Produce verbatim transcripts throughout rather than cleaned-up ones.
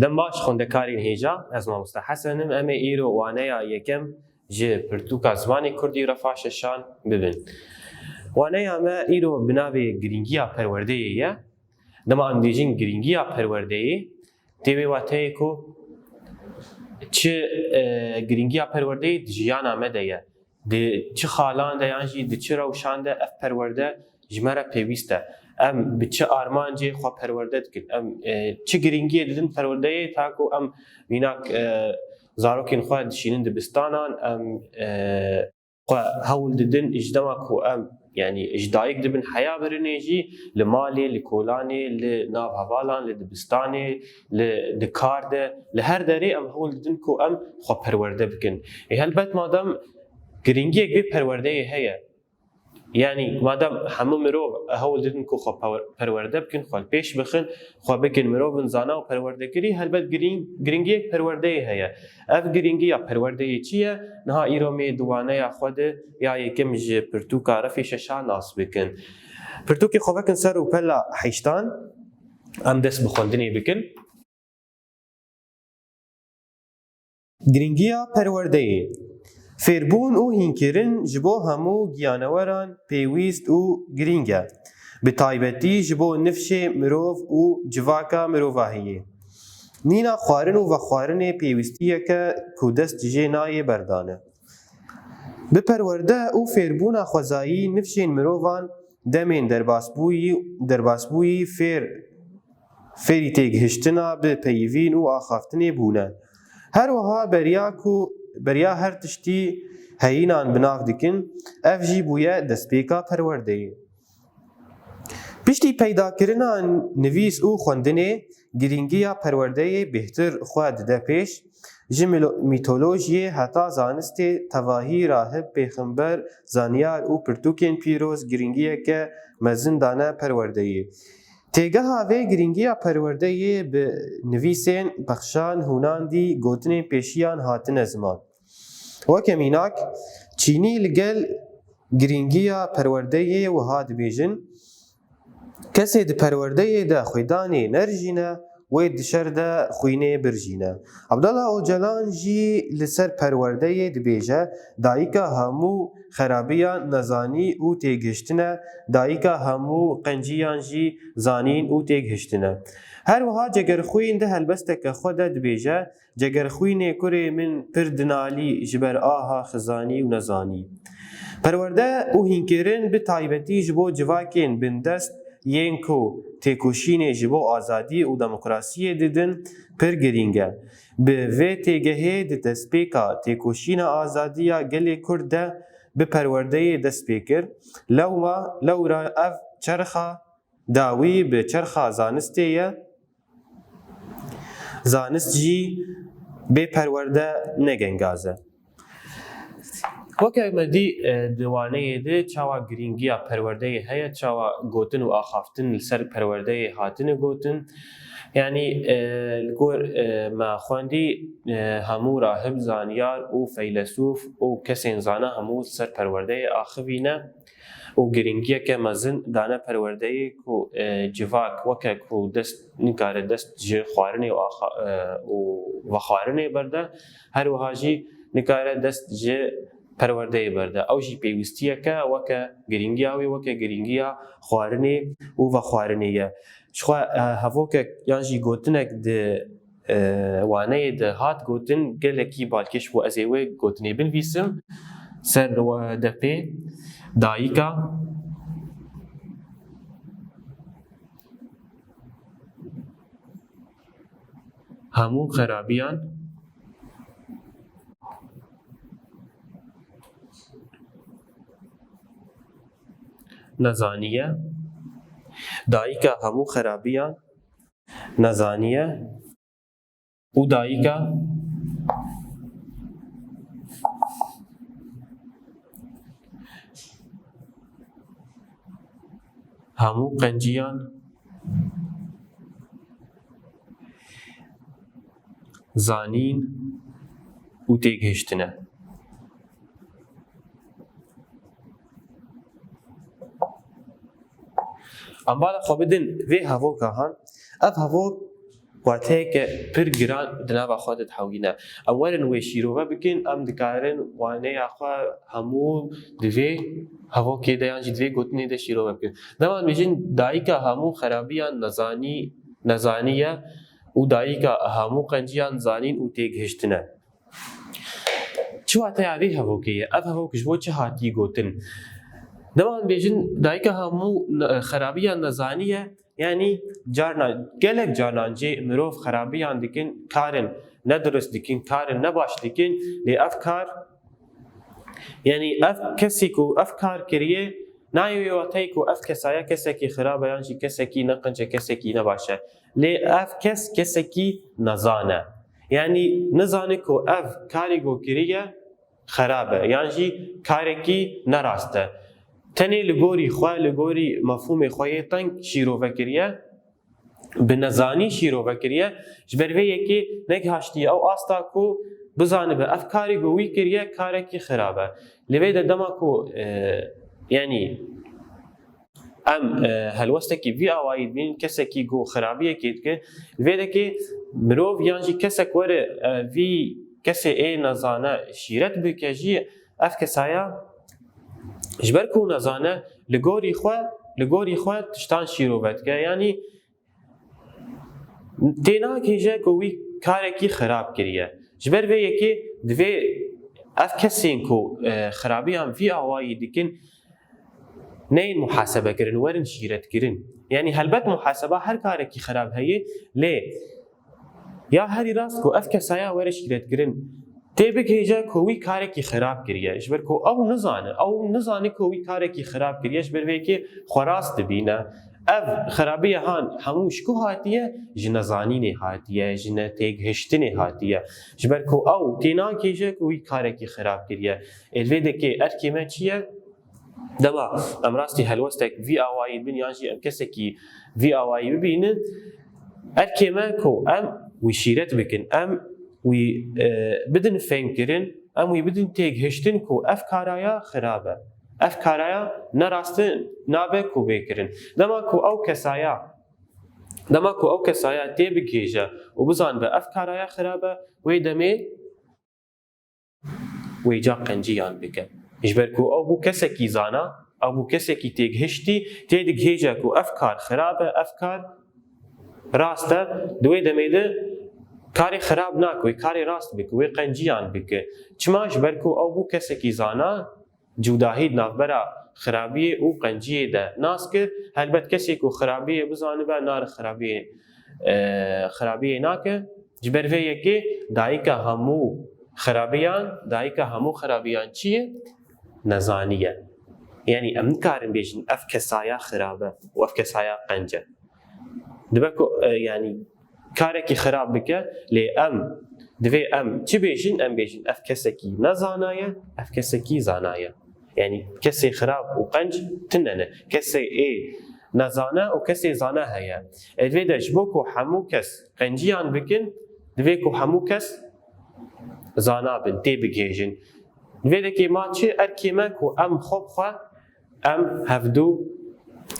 Dem baş xwendekarên hêja, ez mamoste Hesen im. Em ê îro waneya yekem ji pirtûka zimanê kurdî refa şeşan bibin. Waneya me îro bi navê Girîngiya Perwerdeyê ye. Dema em dibêjin girîngiya perwerdeyê, tê wê wateyê ku çi, e, girîngiya perwerdeyê di jiyana me de ye. Di çi xalan de yan jî di çi rewşan de ev perwerde ji me re pêwîst e? Em bi çi armancê xwe perwerde dikin? Em, e, çi girîngiyê didin perwerdeyê ta ku em mînak, e, zarokên xwe dişînin dibistanan, em, e, xwe hewl didin ji dema ku em, yanî ji dayik dibin heya birinê jî li malê, li kolanê, li nav hevalan, li dibistanê, li, di kar de, li her derê em hewl didin ku em xwe perwerde bikin. Ê helbet madem girîngiyek vê perwerdeyê heye, yanî madem hemû mirov hewl didin ku xwe per-, perwerde bikin, xwe li pêş bixin, xwe bikin mirovin zana û perwerdekirî, helbet girîng-, girîngiyek perwerdeyê heye. Ev girîngiya perwerdeyê çi ye? Niha îro mê di waneya xwe de ya yekem ji pirtûka refê şeşa nas bikin. Pirtûkê xwe vekin ser rûpela heştan, em dest bi xwendinê bikin. Girîngiya perwerdeyê. Fêrbûn û hînkirin ji bo hemû giyaneweran pêwîst û girîng e, bi taybetî ji bo nifşê mirov û civaka mirovahiyê. Nîna xwarin û vexwarinê pêwîstiyeke ku dest jê nayê berdane. Bi perwerde û fêrbûna xwezayî nifşên mirovan demên derbasbûyî, derbasbûyî fêr, fêrî têgihiştina bi peyivîn û axaftinê bûne. Her wiha beriya ku, beriya her tiştî heyînan bi nav dikin, ev jî bûye destpêka perwerdeyê. Piştî peydakirina nivîs û xwendinê, girîngiya perwerdeyê bêhtir xwe dide pêş. Ji mîlo-, mîtolojiyê heta zanistê tevahî rahib, pêxember, zanyar û pirtûkên pîroz girîngiyeke mezin dane perwerdeyê. Têgeha vê girîngiya perwerdeyê bi nivîsên pexşan, hûnandî, gotinên pêşiyan hatine ziman. Weke mînak, Çînî li gel girîngiya perwerdeyê wiha dibêjin, kesê di perwerdeyê de xwêdanê nerijîne, wê di şer de xwînê birijîne. Abdullah Ocalan jî li ser perwerdeyê dibêje, dayika hemû xerabiyan nezanî û têgihiştin e, dayika hemû qenciyan jî zanîn û têgihiştin e. Her wiha Cegerxwîn di helbesteke xwe de dibêje, Cegerxwînê kurê min pir dinalî ji ber aha xizanî û nezanî. Perwerde û hînkirin bi taybetî ji bo civakên bindest yên ku têkoşînê ji bo azadî û demokrasiyê didin pir girîng e. Bi vê têgehê di destpêka têkoşîna azadiya gelê Kurd de bi perwerdeyê dest pê kir. Lewma, lewra ev çerxa dawî bi çerxa zanistê ye. Zanist jî bê perwerde ne gengaz e. Weke me dî, e, di waneyê de çawa girîngiya perwerdeyê heye, çawa gotin û axaftin li ser perwerdeyê hatine gotin. Yanî, e, li gor, e, me xwendî, e, hemû rahib, zanyar û feylesûf û kesên zana hemû li ser perwerdeyê axivîne û girîngiyeke mezin dane perwerdeyê ku, e, civak weke ku dest nikare dest ji xwarinê û axa-, e, û vexwarinê berde, her wiha jî nikare dest ji perwerdeyê berde. Ew jî pêwîstiyeke weke girîngiya wê, weke girîngiya xwarinê û vexwarinê ye. Jixwe, e, hevokek yan jî gotinek di e, waneyê de hat gotin, gelekî balkêş bû. Ez ê wê gotinê binivîsim. Ser we depê, dayika hemû xerabiyan nezaniye. Dayika hemû xerabiyan nezaniye û dayika hemû qenciyan zanîn û têgihiştine. Em bala xwe bidin vê hevoka han. Ev hevok Wateyeke pir giran di nava xwe de dihewîne. Em werin wê şîrove bikin, em dikarin waneya xwe hemû di vê hevokê de yan jî di vê gotinê de şîrove bikin. Dema em bêjin dayika hemû xerabiyan nezanî, nezanî ye û dayika hemû qenciyan zanîn û têgihiştin e. Çi wateya vê hevokê ye? Ev hevok ji bo çi hatî gotin? Dema em bêjin dayika hemû ne-, xerabiyan nezanî ye, yanî carna, gelek carnan jê mirov xerabiyan dikin, karin nedurist dikin, karin nebaş dikin, lê ev kar, yanî ev kesî ku ev kar kiriye, nayê wê wateyê ku ev kesaya kesekî xirab e yan jî kesekî neqinc e, kesekî nebaş e. Lê ev kes kesekî nezan e. Yanî nizane ku ev karî ku kiriye xerab e yan jî karekî nerast e. Tenê li gorî xwe, li gorî mefhûmê xwe yê teng şîrove kiriye, bi nezanî şîrove kiriye, ji ber vê yekê negihaştiye ew asta ku bizanibe ev karî ku wî kiriye karekî xirab e. Li vê de dema ku, e, yanî em, e, helwestekî vî awayî dibînin, kesekî ku xirabiyekê dike, li vê dekê mirov yan jî kesek were, e, vî kesê ê nezane şîret bike jî, ev kesaya ji ber ku nezane, li gorî xwe, li gorî xwe tiştan şîrove dike. Yanî tênagihêje ku wî karekî xirab kiriye. Ji ber vê yekê divê ev kesên ku, e, xirabiyan vî awayî dikin, neyên muhasebekirin, werin şîretkirin. Yanî helbet muhaseba her karekî xirab heye, lê ya herî rast ku ev kesaya were şîretkirin, tê bigihêje ku wî karekî xirab kiriye. Ji ber ku ew nizane, ew nizane ku wî karekî xirab kiriye, ji ber vê yekê xwe rast dibîne. Ev xirabiye han hemû ji ku hatiye? Ji nezanînê hatiye, ji netêgihiştinê hatiye. Ji ber ku ew tênagihêje ku wî karekî xirab kiriye. Ê, li vê dekê erkê me çi ye? Dema em rastî helwestek vî awayî bin yan jî em kesekî vî awayî bibînin, erkê me ku em wî şîret bikin, em wî, e, bidin fêmkirin, em wî bidin têgihiştin ku ev karaya xirab e. Ev karaya ne rast e, nabe ku bê kirin. Dema ku ew kesaya, dema ku ew kesaya tê bigihêje û bizanibe ev karaya xirab e, wê demê wê ca qenciyan bike. Ji ber ku ew bû kesekî zana, ew bû kesekî têgihiştî, tê digihêje ku ev kar xirab e, ev kar rast e, di wê demê de karê xirab nake, wê karê rast bike, wê qenciyan bike. Çima? Ji ber ku ew bû kesekî zana, cudahî di navbera xirabiyê û qenciyê de nas kir. Helbet kesê ku xirabiyê bizanibe, nare xirabiyê, e, xirabiyê nake. Ji ber vê yekê dayika hemû xirabiyan, dayika hemû xirabiyan çi ye? Nezanî ye. Yanî em nikarin bêjin ev kesaya xirab e û ev kesaya qenc e. Dibe ku, e, yanî karekî xirab bike, lê em, divê em çi bêjin? Em bêjin ev kesekî nezana ye, ev kesekî zana ye. Yanî kesê xirab û qenc tune ne. Kesê ê nezane û kesê zane heye. Ê, divê de ji bo ku hemû kes qenciyan bikin, divê ku hemû kes zana bin, tê bigihêjin. Divê dekê ma çi erkê me ku em xwe bi xwe, em hevdû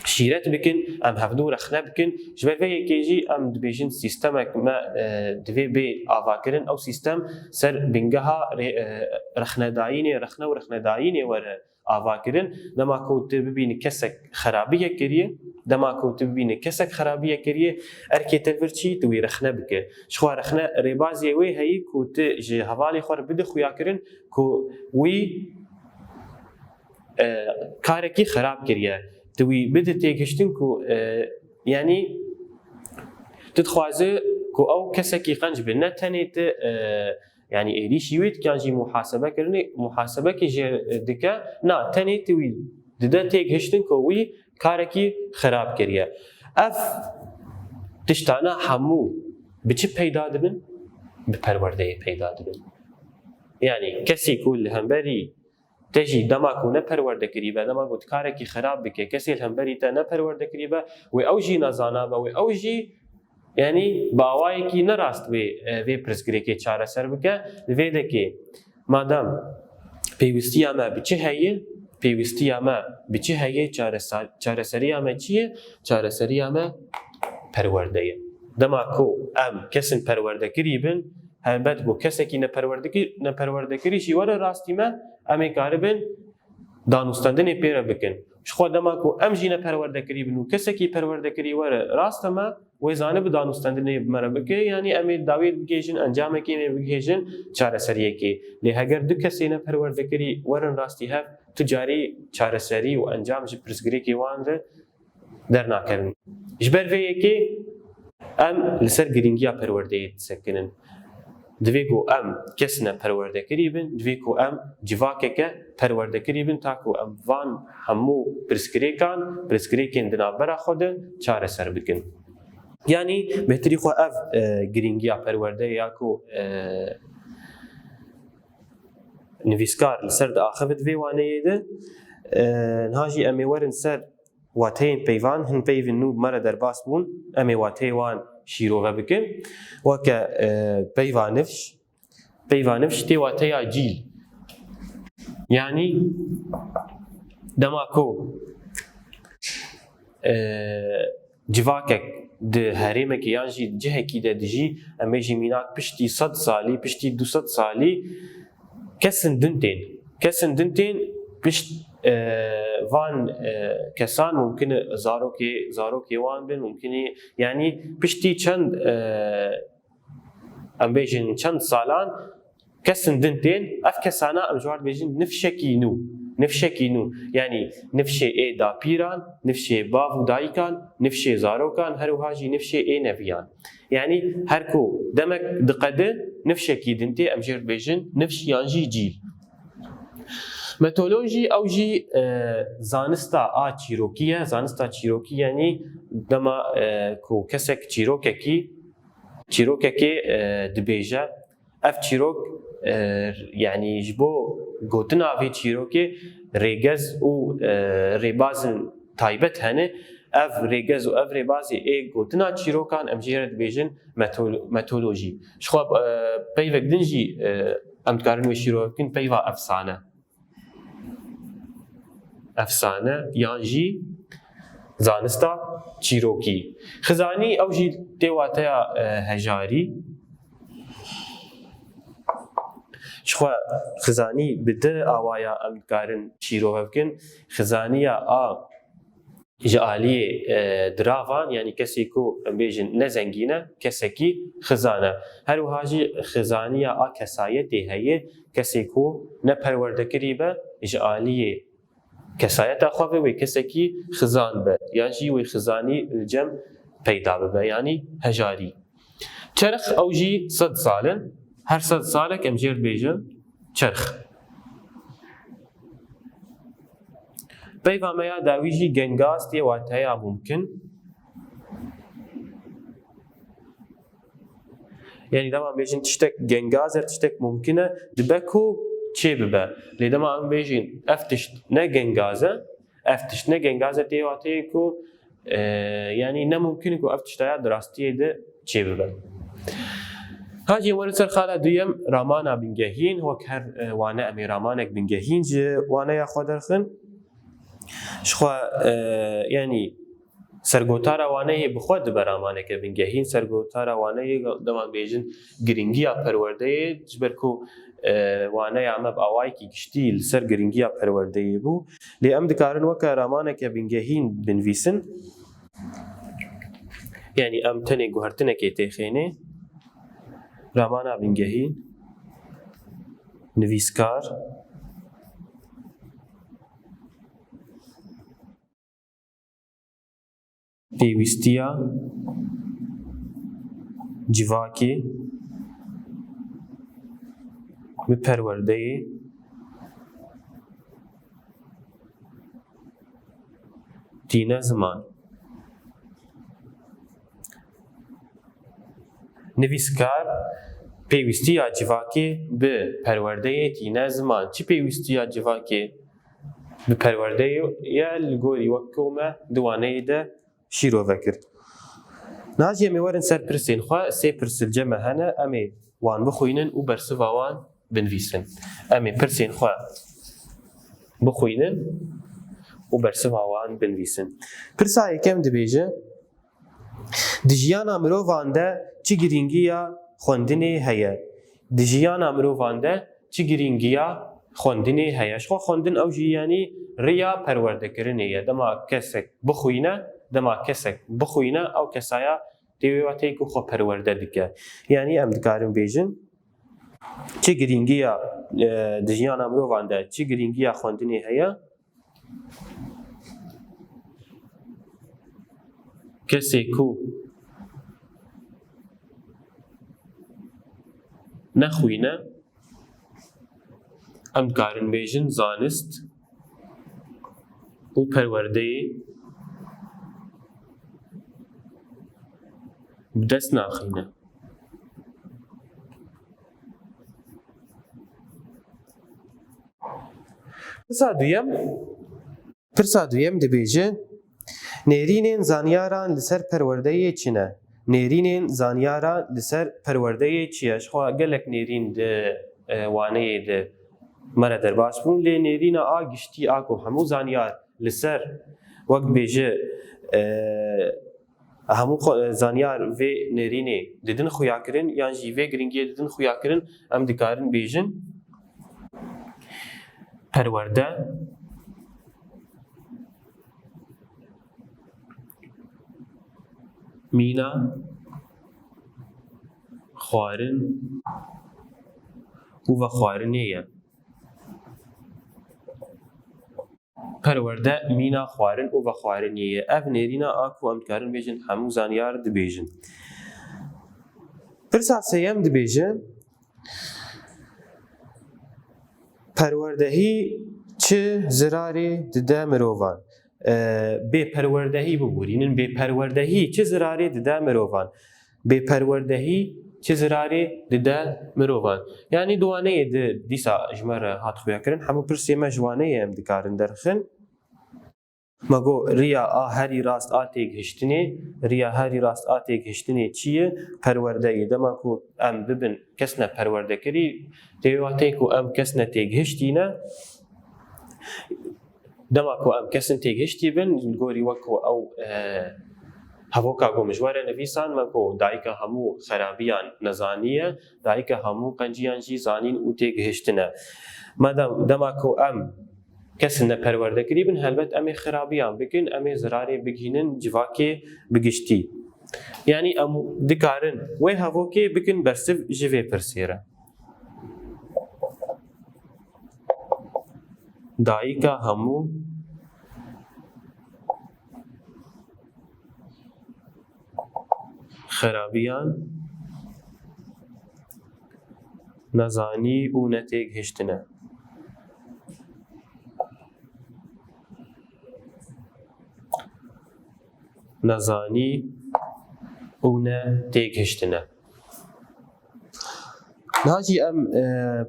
şîret bikin, em hevdû rexne bikin. Ji ber vê yekê jî em dibêjin sîstemek me, e, divê bê avakirin. Ew sîstem ser bingeha rê-, e, rexnedayînê, rexne û rexnedayînê were avakirin. Dema ku tu bibînî kesek xerabiyek kiriye, dema ku tu bibînî kesek xerabiyek kiriye, erkê te li vir çi? Tu wî rexne bike. Ji xwe rexne rêbaziyê wê heyî ku tu ji hevalê xwe re bide xuyakirin ku wî, e, karekî xerab kiriye. Tu wî bide têgihiştin ku, e, yanî tu dixwaze ku ew kesekî qenc be. Ne tenê tu, e, yanî êrîşî wî dike yan jî muhasebekirinê, muhasebekî jê dike. Na, tenê tu wî dide têgihiştin ku wî karekî xerab kiriye. Ev tiştana hemû bi çi peyda dibin? Bi perwerdeyê peyda dibin. Yanî kesê ku li hemberî te jî dema ku ne perwerde kirî be, dema ku tu karekî xerab bike, kesê li hemberî te ne perwerde kirî be, wê ew jî nezana be, wê ew jî, yanî bi awayekî ne rast wê, e, vê pirsgirêkê çareser bike. Li vê dekê madem pêwistiya me bi çi heye? Pêwistiya me bi çi heye? Çaresa-, çareseriya me çi ye? Çareseriya me perwerde ye. Dema ku em kesên perwerdekirî bin, helbet ku kesekî neperwerdekir-, neperwerdekirî jî were rastî me, em ê karibin danûstendinê pê re bikin. Ji xwe dema ku em jî neperwerdekirî bin û kesekî perwerdekirî were rastî me, wê zanibe danûstendinê bi me re bike, yanî em ê dawiyê bigihêjin, encamekê em ê bigihêjin çareseriyekê. Lê heger du kesê neperwerdekirî werin rastî hev, tu carî çareserî û encam ji pirsgirêkê wan re dernakevin. Ji ber vê yekê em li ser girîngiya perwerdeyê disekinin. Divê ku em kesine perwerdekirî bin, divê ku em civakeke perwerdekirî bin, ta ku em van hemû pirsgirêkan, pirsgirêkên di navbera xwe de çareser bikin. Yanî bêhtirî xwe ev, e, girîngiya perwerdeyê ya ku, e, nivîskar li ser diaxive di vê waneyê de. E, niha jî em ê werin ser wateyên peyvan, hin peyvên nû bi me re derbas bûn, em ê wateyê wan şîrove bikin. Weke, e, peyva nifş, peyva nifş tê wateya cîl. Yanî dema ku, e, civakek di herêmekê yan jî cihekî de dijî, em bêjî mînak piştî sed salî, piştî du sed salî kesên din tên. Kesên din tên pişt, e, van, e, kesan mumkin e zarokê, zarokê wan bin, mumkin e, yanî piştî çend, e, em bêjin çend salan kesên din tên, ev kesana em ji wan dibêjin nifşekî nû. Nifşekî nû. Yanî nifşê ê dapîran, nifşê bav û dayikan, nifşê zarokan, her wiha jî nifşê ê neviyan. Yanî her ku demek diqede, nifşekî din tê, em jê re dibêjin nifş yan jî cîl. Metolojî ew jî, e, zanista a çîrokî ye. Zanista çîrokî yanî dema, e, ku kesek çîrokekî, çîrokekê, e, dibêje, ev çîrok, e, yanî ji bo gotina vê çîrokê rêgez û, e, rêbazên taybet hene. Ev rêgez û ev rêbazê ê gotina çîrokan em jê re dibêjin metol-, metolojî. Ji xwe, e, peyvek din jî, e, em dikarin wê şîrove bikin, peyva efsane. Efsane yan jî zanista çîrokî. Xizanî ew jî tê wateya, e, hejarî. Ji xwe xizanî bi di awaya em dikarin şîrove bikin. Xizaniya a ji aliyê, e, diravan, yanî kesê ku em bêjin ne zengîn e, kesekî xizan e. Her wiha jî xizaniya a kesayetê heye, kesê ku ne perwerdekirî be, ji aliyê kesayeta xwe ve wê kesekî xizan be, yan jî wê xizanî li cem peyda bibe, yanî hejarî. Çerx ew jî sed sal in. Her sed salek em jê re dibêjin çerx. Peyva me ya dawî jî gengaz tê wateya mumkin. Yanî dema em bêjin tiştek gengaz e, tiştek mumkin e, dibe ku çê bibe. Lê dema em bêjin ev tişt ne gengaz e, ev tişt ne gengaz e tê wateyê ku, e, yanî ne mumkin e ku ev tiştaya di rastiyê de çê bibe. Ha jî werin ser xala duyem, ramana bingehîn, wek her, e, wane em ê ramanek bingehîn ji waneya xwe derxin. Ji xwe, e, yanî sergotara waneyê bi xwe dibe ramaneke bingehîn, sergotara waneyê dema bêjin girîngiya perwerdeyê, ji ber ku, e, waneya me bi awayekî giştî li ser girîngiya perwerdeyê bû. Lê em dikarin weke ramaneke bingehîn binivîsin. Yanî em tenê guhertinekê têxênê. Ramana bingehîn, nivîskar, pêwîstiya civakê bi perwerdeyê tîne ziman. Nivîskar pêwîstiya civakê bi perwerdeyê tîne ziman. Çi pêwîstiya civakê bi perwerdeyê ye, li gorî wek ku me di waneyê de şîrove kir. Niha jî em ê werin ser pirsên xwe, sê pirs li cem me hene, em ê wan bixwînin û bersiva wan binivîsin. Em ê pirsên xwe bixwînin û bersiva wan binivîsin. Pirsa yekem dibêje, Di jiyana mirovan de çi girîngiya xwendinê heye? Di jiyana mirovan de çi girîngiya xwendinê heye? Ji xwe xwendin ew jî yanî riya perwerdekirinê ye. Dema kesek bixwîne, dema kesek bixwîne, ew kesaya tê wê wateyê ku xwe perwerde dike. Yanî em dikarin bêjin, çi girîngiya, e, di jiyana mirovan de çi girîngiya xwendinê heye? Kesê ku nexwîne, em dikarin bêjin zanist û perwerdeyê bi dest naxîne. Pirsa duyem, pirsa duyem dibêje, nêrînên zanyaran li ser perwerdeyê çi ne? Nêrînên zanyara li ser perwerdeyê çi ye? Ji xwe gelek nêrîn di, e, waneyê de me re derbas bûn, lê nêrîna a giştî a ku hemû zanyar li ser, wek dibêje, e, hemû xwe, e, zanyar vê nêrînê didin xuyakirin, yan jî vê giringiyê didin xuyakirin, em dikarin bêjin, perwerde, mîna, xwarin û vexwarinê ye. Perwerde, mîna, xwarin û vexwarinê ye. Ev nêrîna a ku em dikarin bêjin hemû zanyar dibêjin. Pirsa sêyem dibêje, perwerdehî çi zirarê dide mirovan? E, bêperwerdehî biborînin. Bêperwerdehî çi zirarê dide mirovan? Bêperwerdehî çi zirarê dide mirovan? Yanî di waneyê de dîsa ji me re hat xuyakirin, hemû pirsê me ji waneyê em dikarin derxin. Me got, riya a herî rast a têgihiştinê, riya herî rast a têgihiştinê çi ye? Perwerde ye. Dema ku em bibin kesne perwerdekirî, tê wê wateyê ku em kesne têgihiştî ne. Dema ku em kesin têgihiştî bin, li gorî wek ku ew, e, hevoka ku min ji we re nivîsan, me ku dayika hemû xerabiyan nezanî ye, dayika hemû qenciyan jî zanîn û têgihiştin e. Me dem-, dema ku em kesine perwerdekirî bin, helbet em ê xerabiyan bikin, em ê zirarê bigihînin civakê bi giştî. Yanî em dikarin wê hevokê bikin bersiv ji vê pirsê re. Dayika hemû xerabiyan nezanî û netêgihiştin e. Nezanî û ne têgihiştin e. Niha jî em, e,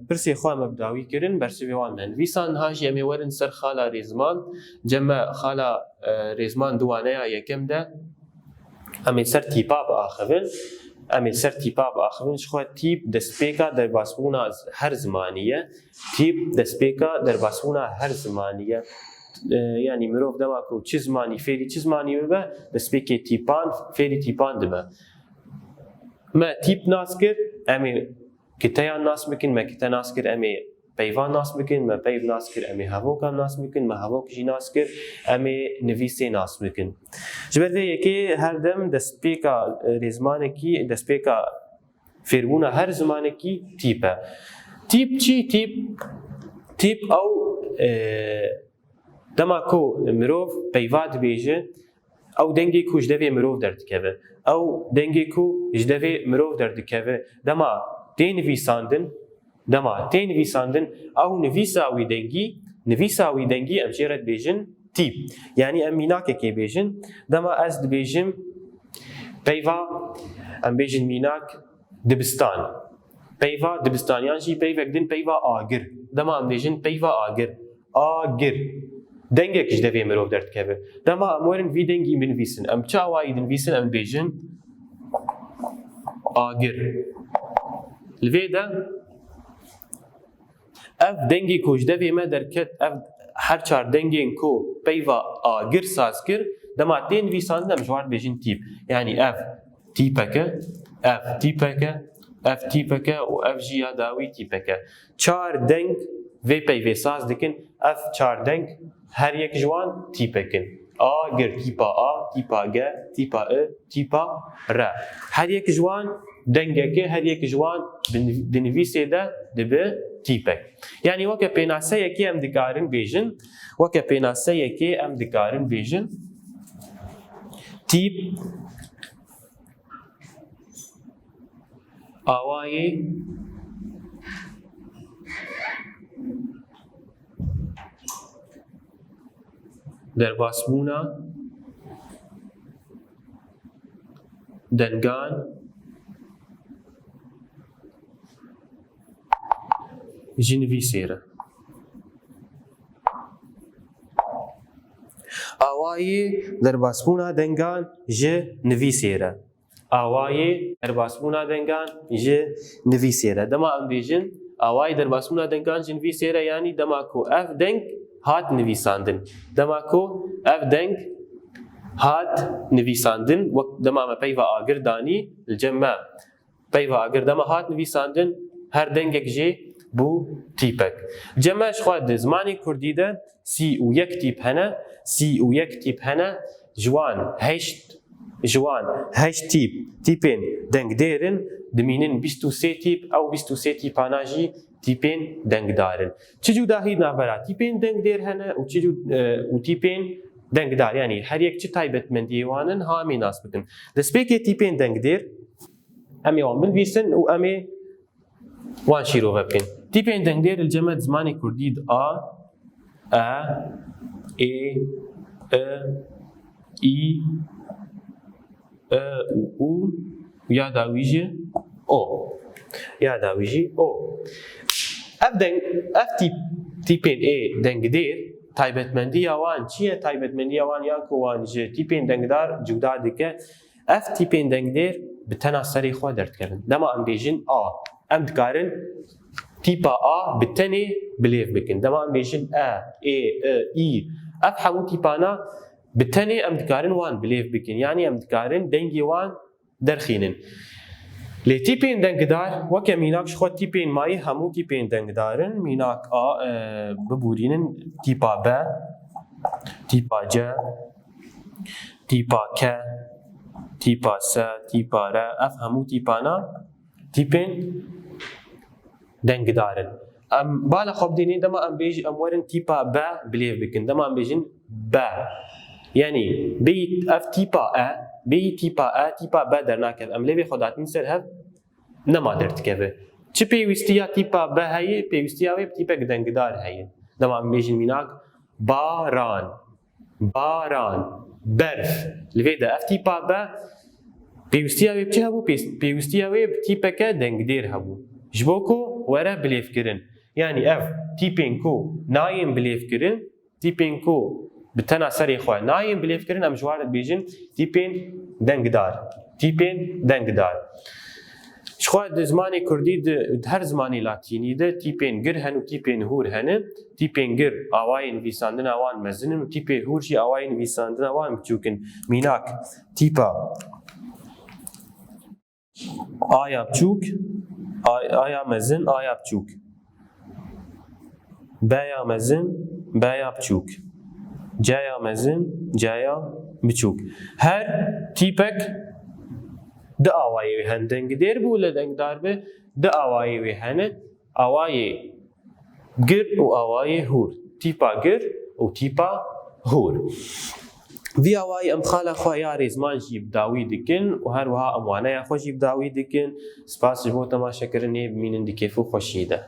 pirsê xwe me bi dawî kirin, bersivê wan me nivîsan. Niha jî em ê werin ser xala Rêzman. Cem me xala, e, Rêzman di waneya yekem de em ê ser tîpa biaxivin. Em ê ser tîpa biaxivin. Ji xwe tîp destpêka derbasbûna her zimanî ye. Tîp destpêka derbasbûna her zimanî ye. E, yanî mirov dema ku çi zimanî, fêrî çi zimanî bibe, destpêkê tîpan, fêrî tîpan dibe. Me tîp nas kir, em ê kiteyan nas bikin, me kite nas kir, em ê peyvan nas bikin, me peyv nas kir, em ê hevokan nas bikin, me hevok jî nas kir, em ê nivîsê nas bikin. Ji ber vê yekê her dem destpêka, e, rêzmanekî, destpêka fêrbûna her zimanekî tîp e. Tîp çi? Tîp, tîp ew, e, dema ku mirov peyva dibêje, ew dengê ku ji devê mirov derdikeve. Ew dengê ku ji devê mirov derdikeve. Dema tê nivîsandin, dema tê nivîsandin, ew nivîsa wî dengî, nivîsa wî dengî em jê re dibêjin tîp. Yanî em mînakekê bêjin, dema ez dibêjim peyva, em bêjin mînak, dibistan. Peyva dibistan, yan jî peyvek din peyva agir. Dema em dibêjin peyva agir. Agir. Dengek ji devê mirov derdikeve. Dema em werin vî dengî binivîsin, em çi awayî dinivîsin, em dibêjin agir. Li vê de ev dengê ku ji devê me derket, ev her çar dengên ku peyva agir saz kir, Dema tê nivîsandin em ji wan dibêjin tîp. Yanî ev tîpek e, ev tîpek e, ev tîpek e û ev jî ya dawî tîpek e. Çar deng vê peyvê saz dikin. Ev çar deng her yek ji wan tîpek in. A gir, tîpa A, tîpa G, tîpa I, tîpa R. Her yek ji wan dengek e, her yek ji wan di niv-, di nivîsê de dibe tîpek. Yanî weke pênaseyekê em dikarin bêjin, weke pênaseyekê em dikarin bêjin, tîp awayê derbasbûna dengan ji nivîsê re. Awayê derbasbûna dengan ji nivîsê re. Awayê derbasbûna dengan ji nivîsê re. Dema em bêjin, awayê derbasbûna dengan ji nivîsê re, yanî dema ku ev deng hat nivîsandin. Dema ku ev deng hat nivîsandin, wek dema me peyva agir danî, li cem me peyva agir dema hat nivîsandin, her dengek jê bû tîpek. Cem me ji xwe di zimanê kurdî de sî û yek tîp hene, sî û yek tîp hene, ji wan heşt, ji wan heşt tîp, tîpên dengdêr in, dimînin bîst û sê tîp, ew bîst û sê tîpana jî tîpên dengdar in. Çi cudahî navbera tîpên dengdêr hene û çi cud-, e, û tîpên dengdar, yanî her yek çi taybetmendiyê wan in, ha em ê nas bikin. Destpêkê tîpên dengdêr, em ê wan binivîsin û em ê wan şîrove bikin. Tîpên dengdêr li cem me di zimanê kurdî di a, e, ê, i, î, e û u, ya dawî jî o. Ya dawî jî o. Ev deng, ev tîp, tîpên ê dengdêr, taybetmendiya wan çi ye? Taybetmendiya wan ya ku wan ji tîpên dengdar cuda dike, ev tîpên dengdêr bi tena serê xwe derdikevin. Dema em bêjin a, em dikarin tîpa a bi tenê bilêv bikin. Dema em bêjin e, ê, i, î, ev hemû tîpana bi tenê em dikarin wan bilêv bikin. Yanî em dikarin dengê wan derxînin. Lê tîpên dengdar, weke mînak ji xwe tîpên mayî hemû tîpên dengdar in. Mînak a, e, bibûrînin, tîpa B, tîpa C, tîpa K, tîpa S, tîpa R, ev hemû tîpana tîpên dengdar in. Em bala xwe bidînê, dema em bêj-, em werin tîpa B bilêv bikin. Dema em bêjin B. Yanî bêyî ev tîpa E, bêyî tîpa E, tîpa B dernakeve. Em lêvê xwe datîn ser hev, nema derdikeve. Çi pêwîstiya tîpa B heye? Pêwîstiya wê bi tîpek dengdar heye. Dema em bêjin mînak, baran, baran, berf. Li vê de ev tîpa B pêwîstiya wê bi çi hebû? Pês-, pêwîstiya wê bi tîpeke dengdêr hebû. Ji bo ku were bilêvkirin. Yanî ev tîpên ku nayên bilêvkirin, tîpên ku bi tena serê xwe nayên bilêvkirin, em ji wan re dibêjin tîpên dengdar. Tîpên dengdar. Ji xwe di zimanê kurdî, di her zimanê latînî de tîpên gir hene û tîpên hûr hene. Tîpên gir awayê nivîsandina wan mezin in û tîpê hûr jî awayê nivîsandina wan biçûk in. Mînak, tîpa A ya biçûk, A, A ya mezin, A ya biçûk. B ya mezin, B ya biçûk. C ya mezin, C ya biçûk. Her tîpek di awayê wê hene. Dengdêr bû, li dengdar be, di awayê wê hene. Awayê gir û awayê hûr. Tîpa gir û tîpa hûr. Vî awayî em xala xwe ya rêzman jî bi dawî dikin û her wiha em waneya xwe jî bi dawî dikin. Spas ji bo temaşekirinê, bimînin di kêf û xweşiyê de.